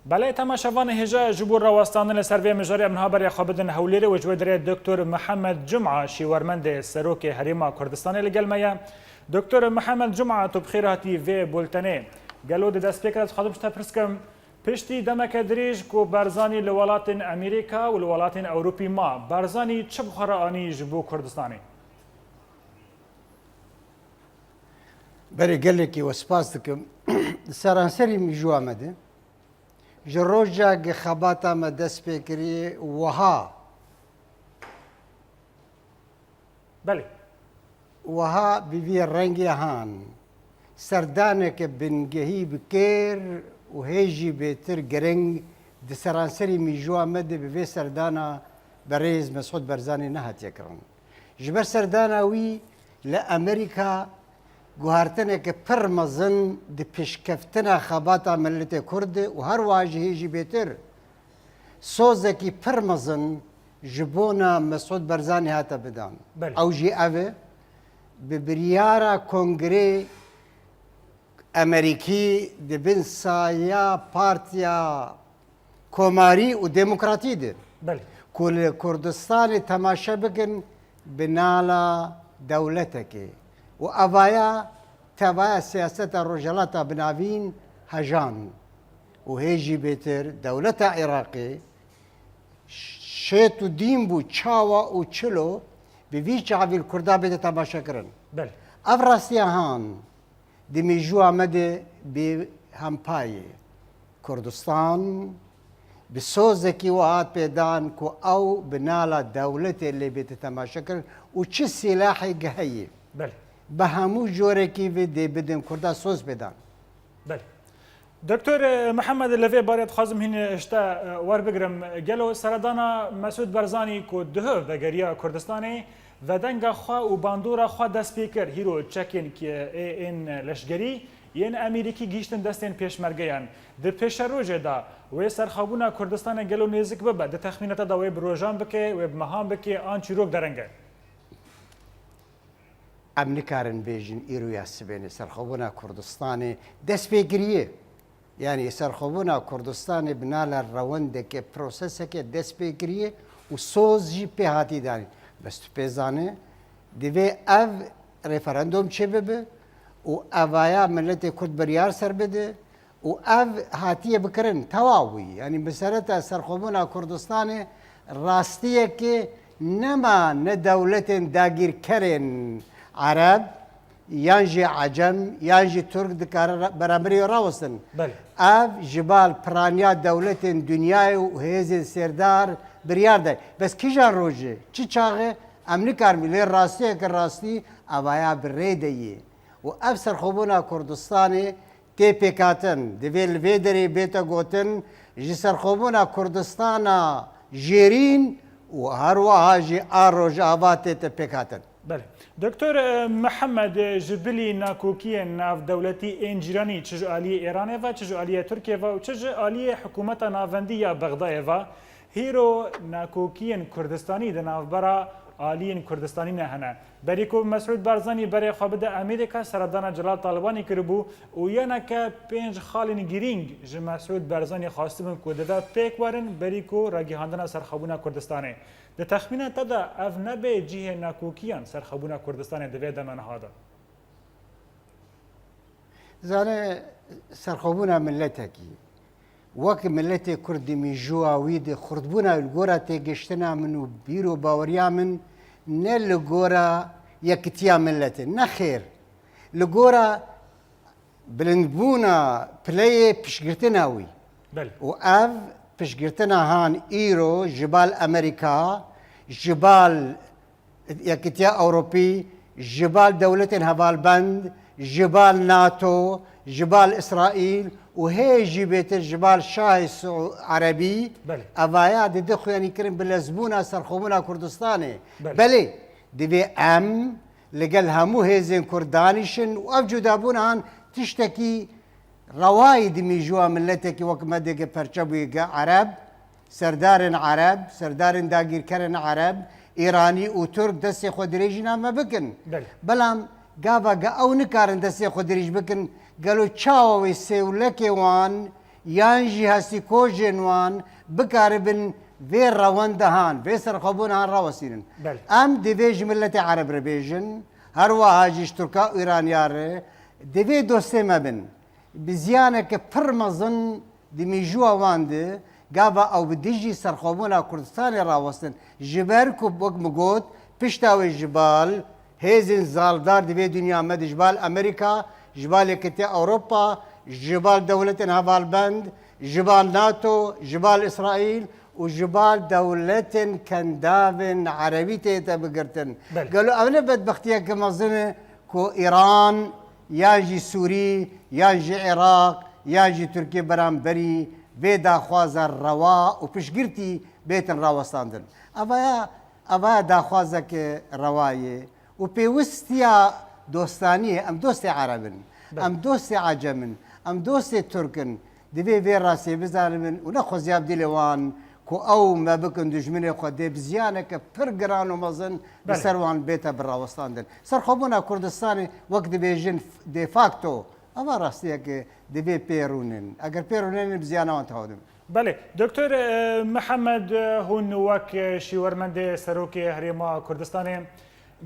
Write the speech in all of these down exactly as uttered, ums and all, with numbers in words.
Belê, temaşevanê hêja, ji bo rawestandin li ser vê mijarê em niha berê xwe bidin Hewlêrê û ji wê derê Doktor Mihemed Cuma, şêwermendê Serokê Herêma Kurdistanê li gel me ye. Doktor Mihemed Cuma, tu bi xêr hatî vê bultenê. Gelo di destpêkê de dixwazim ji te pirs kim, piştî demeke dirêj ku Barzanî li welatên Amerîka û li welatên Ewropî ma, Barzanî çi bi xwe re anî ji bo Kurdistanê? Berê gelekî we spas dikim. Di seranserî mijûa me de, ji roja gi xebata me dest pê kiriye, wiha Belê. Wiha bi vî rengê han serdaneke bingehî bi kêr û hê jî bêtir giring di seranserî mîjûa me de bi vê serdana berêz Mesûd Barzanî nehatiye kirin. Ji ber serdana wî li Amerîka guhartineke pir mezin di pêşkeftina xebata miletê Kurd de û her wiha jî hê jî bêtir sozekî pir mezin ji bona Mesûd Barzanî hate bidan. Belê. Ew jî ev e, bi biryara Kongrê Amerîkî di bin saya Partiya Komarî û Demokratî de Belê. ku li Kurdistanê temaşe bikin bi nala dewletekê û evaya tevaya siyaseta Rojhilata Binavîn hejan û hê jî bêtir dewleta Iraqê şêt û dîn bû, çawa û çilo bi vî çavî li Kurda bête temaşe kirin. Belê. Ev rastiya han di mîjûa me de bê hempayê Kurdistan bi sozekî we hat pêdan ku ew bi nala dewletê lê bête temaşe kirin û çi sîlahê gi heye. Belê. Bi hemû corekî vê dê bidin Kurda soz pêdan. Belê. Doktor, e, Mihemed, li vê barê dixwazim hîn ji te, e, werbigirim. Gelo seredana Mesûd Barzanî ku dihiv vegeriya Kurdistanê, vedenga xwe û bandora xwe dest pê kir, hîro çekên ê ên leşgerî yên Amerîkî gihîştin destên pêşmergeyan. Di pêşerojê de wê serxwebûna Kurdistanê gelo nêzik bibe? Di texmîna te de wê bi rojan bike, wê bi mehan bike, an çîrok dereng e? Em nikarin bêjin îro ya sibêne serxwebûna Kurdistanê dest pê kiriye. Yanî serxwebûna Kurdistanê bi nala rewendeke, proseseke dest pê kiriye û soz jî pê hatî danîn. Bes tu pê zane, divê ev referandum çêbibe û evaya miletê Kurd biryar ser bide û ev hatiye bikirin, tewaw bûyî. Yanî misereta serxwebûna Kurdistanê rastiyekê nema ne dewletên dagîrkerên Ereb, yan jî Ecem, yan jî Tirk dikare ra-, beramberî wê rawestin. Belê. Ev ji bal piraniya dewletên dinyayê û hêzên sêrdar biryar de. Bes kîjan rojê, çi çaxê em nikarin, lê rastiyeke rastî evaya bi rê de yê. Û ev serxwebûna Kurdistanê tê pêkhatin. Divê li vê derê bête gotin, ji serxwebûna Kurdistana jêrîn û her wiha jî a Rojava tête pêkhatin. Belê. Doktor, e, Mihemed, e, ji bilî nakokiyên navdewletî ên cîranî, çi ji aliyê Êranê ve, çi ji aliyê Tirkiyê ve û çi ji aliyê hikûmeta navendî ya Bexdayê ve, hîro nakokiyên Kurdistanî di navbera aliyên Kurdistanî ne hene. Berî ku Mesûd Barzanî berê xwe bide Amerîka, seredana Celal Talibanî kiribû û yeneke pênc xalên girîng ji Mesûd Barzanî xwestibin ku divê pêk werin berî ku ragihandina serxwebûna Kurdistanê. Di texmîna te de ev nebe cihê nakokiyan serxwebûna Kurdistanê di vê dema niha de? Zane, serxwebûna miletekî, wek miletê Kurd di mîjûa wî de xurtbûna wî li gora têgiştina min û bîr û baweriya min ne li gora yekitiya miletê, ne xêr. Li gora bilindbûna pileyê piştgirtina wî. Belê. Û ev piştgirtina han îro ji bal Amerîka, ji bal Yekitiya Ewropî, ji bal dewletên hevalbend, ji bal NATO, ji bal Îsraîl û hê jî bêtir ji bal Şahê Siû-, Erebî, Belê. Evaya dide xuyanîkirin bi lezbûna serxwebûna Kurdistanê. Belê. Belê, divê em li gel hemû hêzên Kurd danîşin û ev cudabûna han tiştekî rewayî di mîjûa miletekî wek me dê ge perçe bûye ge Ereb, serdarên Ereb, serdarên dagîrkerên Ereb, Îranî û Tirk destê xwe dirêjî nav me bikin. Belê. Belam gava ge ew nikarin destê xwe dirêj bikin, gelo çawa wê sêwlekê wan yan jî hestîkojên wan bikaribin vê rewenda han, vê serxwebûna han rawestînin. Belê. Em divê ji miletê Ereb re bêjin, her wiha jî ji Tirka û Îraniya re divê dostê me bin. Bi ziyaneke pir mezin di mîjûya wan de, gava ew bi dijî serxwebûna Kurdistanê rawestin. Ji ber ku, wek min got, pişta wê ji bal hêzên zaldar di vê dinya me de, ji bal Amerîka, ji bal Yekîtiya Ewropa, ji bal dewletên hevalbend, ji bal nato, ji bal Îsraîl û ji bal dewletên kendavên erebî tête bigirtin. Belê. Gelo ev ne bedbextiyeke mezin e ku Îran yan jî Sûrî, yan jî Iraq, yan jî Tirkiye beramberî vê daxwaza rewa û piştgirtî bêtin rawestandin? Evaya, evaya daxwazeke rewa ye û pêwistiya dostaniyê, em dostê Ereb in, Belê. Em dostê Ecem in, em dostê Tirk in. Divê vê rastiyê bizanibin û ne xweziya bi dilê wan ku ew me bikin dijminê xwe, dê bi ziyaneke pir giran û mezin li Belê. Ser wan bête birawestandin. Serxwebûna Kurdistanê, wek dibêjin, de facto, eva rastiyeke divê pê rûnin. Eger pê rûnenê, bi ziyana wan tewa dibin. Belê. Doktor, e, Mihemed, e, hûn wek, e, şîwermendê Serokê Herêma Kurdistanê,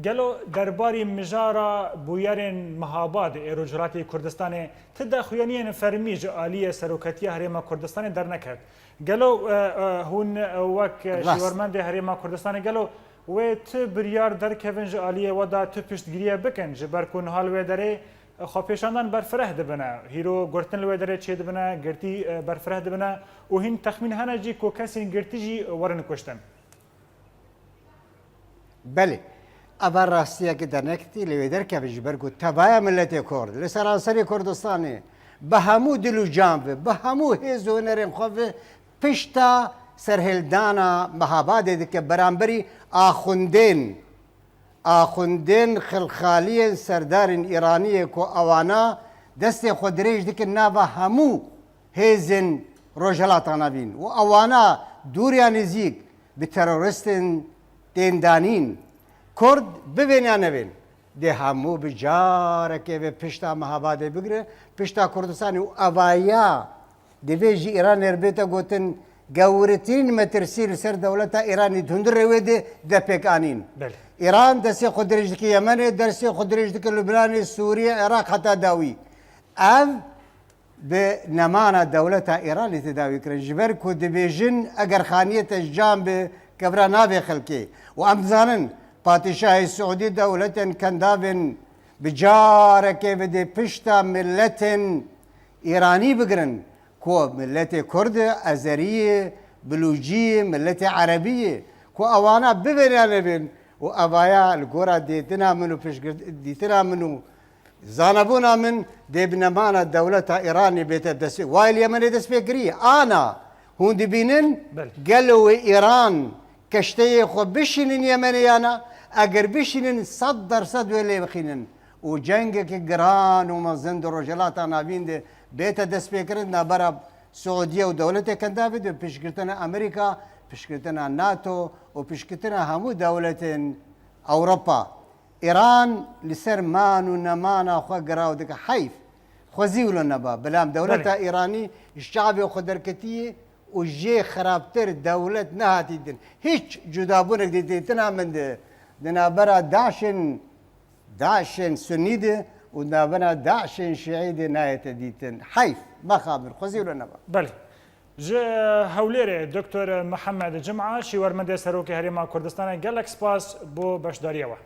gelo derbarî mijara bûyerên Mehabad ê Rojhilatê Kurdistanê ti daxuyaniyên fermî ji aliyê Serokatiya Herêma Kurdistanê derneket? Gelo, e, e, hûn, e, wek, e, Rast. Şîwermendê Herêma Kurdistanê, gelo wê ti biryar derkevin ji aliyê we de ti piştgiriye bikin, ji ber ku niha li wê derê xwepêşandan berfireh dibine, hîro girtin li wê derê çêdibine, girtî, e, berfireh dibine û hîn texmîn hene jî ku kesên girtî jî werin kuştin. Belê, eva rastiyeke dernek tê li wê derkeve, ji ber ku tevaya miletê Kurd li seranserê Kurdistanê bi hemû dil û can ve, bi hemû hêz û hunerên xwe ve pişta serhildana Mehabadê dike beramberî axundên, axundên xilxaliyên serdarên Îraniyê ku ewana destê xwe dirêj dikin nava hemû hêzên Rojhilata Navîn û ewana dûr ya nêzîk bi terorîstên tên danîn. Kurd bivên ya nevên, dê hemû bi carekê ve pişta Mehabadê bigire, pişta Kurdistanê û evaya divê ji Îranê re bête gotin, gewretirîn metirsî li ser dewleta Îranê di hundirê wê de depêk anîn. Belê. Îran destê xwe dirêj dike Yemenê, destê xwe dirêj dike Lubnanê, Sûriye, Iraq heta dawî. Ev bi nemana dewleta Îranê tê dawî kirin. Ji ber ku dibêjin, eger xaniyê te ji can bi, kevra navê xelkê. Û em dizanin, Padîşahê Siûdî dewletên kendavên bi carekê ve dê pişta miletên Îranî bigirin, ku miletê Kurd e, Ezerî ye, Bilûcî ye, miletê Erebî ye, ku ewana bivêne nevên û evaya li gora dêtina min û piştgirt-, dîtina min û Zanebûna min dê bi nemana dewleta Îranê bête destpê. Wayê li Yemenê dest pê kiriye. Ana, hûn dibînin, Belê. Gelo wê Îran keşteyê xwe bişînin Yemenê ya na? Eger bişînin, sed dersed wê lê bixînin. Û cengeke giran û mezin di Rojhilata Navîn de bête destpêkirin, navbera Siûdiye û dewletê kendavê de piştgirtina Amerîka, piştgirtina nato û piştgirtina hemû dewletên Ewropa. Îran li ser man û nemana xwe giraw dike. Heyf. Xwezî wilo neba. Belam dewleta Belê. Îranî ji çavê xwe derketiye û jê xirabtir dewlet nehatî din. Hiç cudabûnek di dîtina min de, di navbera DAIŞên, DAIŞên Sunnî de û di navbera DAIŞên Şiî de nayête dîtin. Heyf. Mexabin. Xwezî wilo neba. Belê. Ji Hewlêrê, Doktor Mihemed Cima, şîwermendê Serokê Herêma Kurdistanê, gelek spas bo beşdariya we.